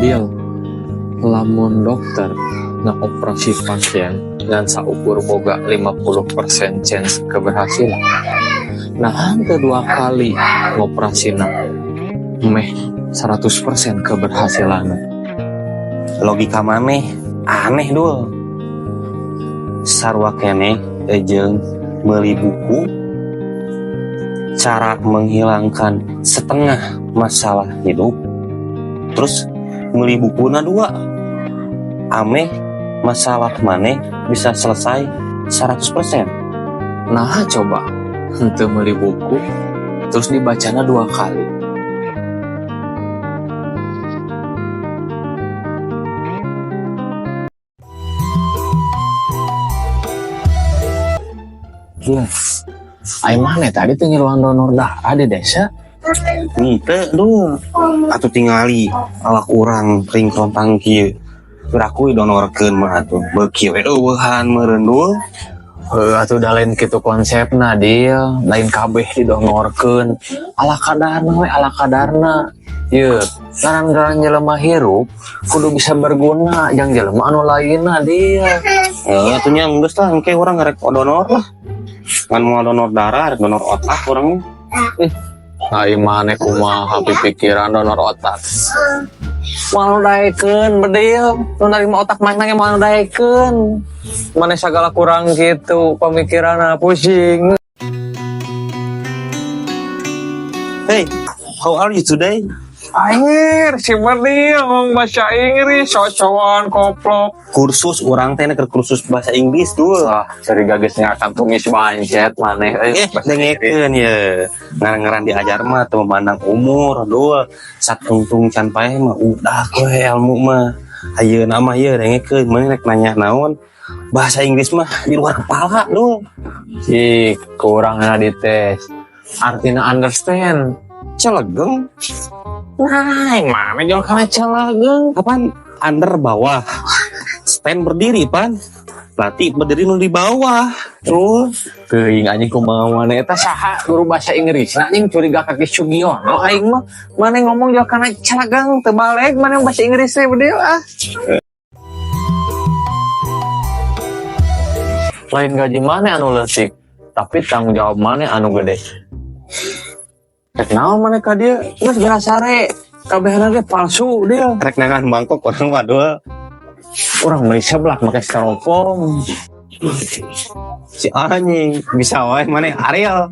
Dil, lamun dokter ngoperasi pasien ngan saukur boga 50% chance keberhasilan. Nah, kedua kali ngoperasina meh 100% keberhasilan. Logika maneh aneh, Dul. Sarua keneh jeung meuli buku cara menghilangkan setengah masalah hidup, terus meuli bukuna dua ameh masalah maneh bisa selesai 100%. Nah, coba henteu meuli buku terus dibacana dua kali. Iya. Ai maneh tadi tuh ngiluan donor darah di desa? Henteu, Dul. Atuh tingali awak urang kering kerontang kieu. Piraku donorkeun mah atuh beuki we euweuhan meureun, Dul. Heuh, atuh da lain kitu konsepna, Dil. Lain kabeh didonorkeun. Ala kadarna we, ala kadarna. Ye, ngaran-ngaran jelema hirup kudu bisa berguna jang jelema anu lainna, Dil. Eh, atuh nya geus lah, engke urang rek donor lah. Ngan moal donor darah, rek donor otak urang. Ai maneh kumaha pikiran donor otak? Moal daekeun, Bedil. Nu narima otak maneh ge moal daekeun. Maneh sagala kurang gitu pemikiranna, pusing. Hey, how are you today? Anjir, si Bedil ngomong bahasa Inggris, sosokan koplok. Kursus urang teh keur kursus bahasa Inggris tuh. Wah, curiga geus ngakan tumis pancet maneh euy. Eh, dengekeun ye. Ngaran-ngaran diajar mah teu memandang umur, Dul. Satungtung can paeh mah udah we ilmu mah. Ayeuna mah ye dengekeun, maneh rek nanya naon? Bahasa Inggris mah di luar kepala, Dul. Ih, kurang dites. Artinya understand. Celegeng. Nah, yang mana jual kana celegeng? Apaan? Under bawah. Stand berdiri, pan. Berarti berdiri nu di bawah. Terus Teuing anjing, kumaha maneh eta, saha guru bahasa Inggris? Nah, anjing, curiga ka Ki Sugiono aing mah. Maneh ngomong jual kana celegeng, teu balik maneh bahasa Inggris teh, Bedil, ah. Lain gaji maneh anu leutik, tapi tanggung jawab maneh anu gede. Rek naon maneh ka dieu? Geus geura sare. Kabehna ge palsu dia. Rek neangan mangkok urang mah, Dul. Urang meuli seblak make styrofoam. Si anjing bisa wae maneh, Ariel.